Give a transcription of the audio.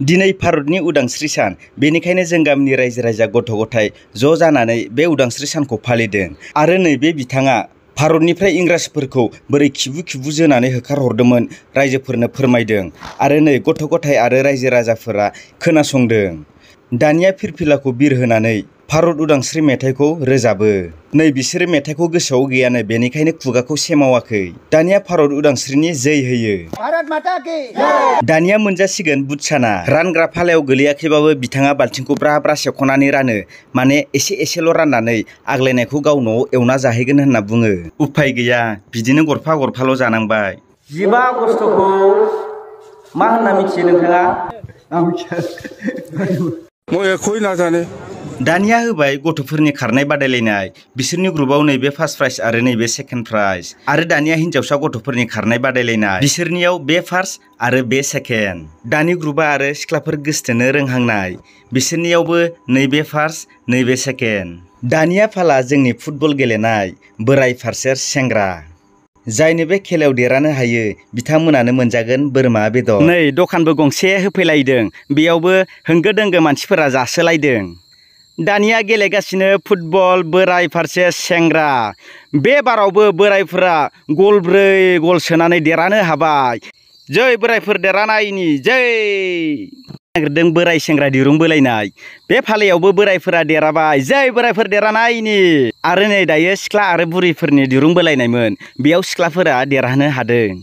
दिनै भारतनि उदांस्रि सान, बेनिखायनो जों गामिनि रायजो राजा गथ' गथाय ज' जानानै बे उदांस्रि सानखौ फालिदों। आरो नैबे बिथाङा भारतनिफ्राय इंराजफोरखौ बोरै खिबु जोनानै होखारहरदोंमोन रायजोफोरनो फोरमायदों। आरो नै गथ' गथाय आरो रायजो राजाफोरा खोनासंदों। दानिया फिरफिलाखौ बिरहोनानै भारत उदांस्रि मेथाइखौ रोजाबो। नै बिसोरो मेथाइखौ गोसोआव गैयानो, बेनिखायनो खुगाखौ सेमावाखै। दानिया भारत उदांस्रिनि जै होयो। भारत माता की जय। दानिया मोनजासिगोन बुट साना। रानग्रा फालायाव गोलैयाखैबाबो बिथाङा बाल्थिंखौ ब्रा ब्रा सेख'नानै रानो। माने एसेल' राननानै आग्लायनायखौ गाव न'आव एवना जाहैगोन होनना बुङो। उफाय गैया, बिदिनो गरफा गरफाल' जानांबाय। 15 आगस्तखौ मा होनना मिथियो नोंथाङा? आं मिथिया। दानिया होबाय गथ'फोरनि खारनाय बादायलायनाय। बिसोरनि ग्रुपआव नैबे फार्स्ट प्राइज आरो नैबे सेकेन्ड प्राइज। आरो दानिया हिन्जावसा गथ'फोरनि खारनाय बादायलायनाय। बिसोरनियाव बे फार्स्ट आरो बे सेकेन्ड। दानि ग्रुपआ आरो सिख्लाफोर गोसथोनो रोंहांनाय। बिसोरनियावबो नैबे फार्स्ट नैबे सेकेन्ड। दानिया फाला जोंनि फुटबल गेलेनाय बोराय फारसेस सेंग्रा। जायनो बे खेलायाव देरहानो हायो बिथांमोनानो मोनजागोन बोरमा बेदर। नै दखानबो गंसे होफैलायदों। बेयावबो होंगो दोंगो मानसिफोरा जासोलायदों। दानिया गेलेगासिनो फुटबल बोराय फारसेस सेंग्रा। बे बारावबो बोरायफोरा गल 4 गल सोनानै देरहानो हाबाय। जै बोरायफोर देरहानायनि जै। नागिरदों बोराय सेंग्रा दिरुं बोलायनाय। बे फालायावबो बोरायफोरा देरहाबाय। जै बोरायफोर देरहानायनि। आरो नै दायो सिख्ला आरो बुरैफोरनि दिरुं बोलायनायमोन। बेयाव सिख्लाफोरा देरहानो हादों।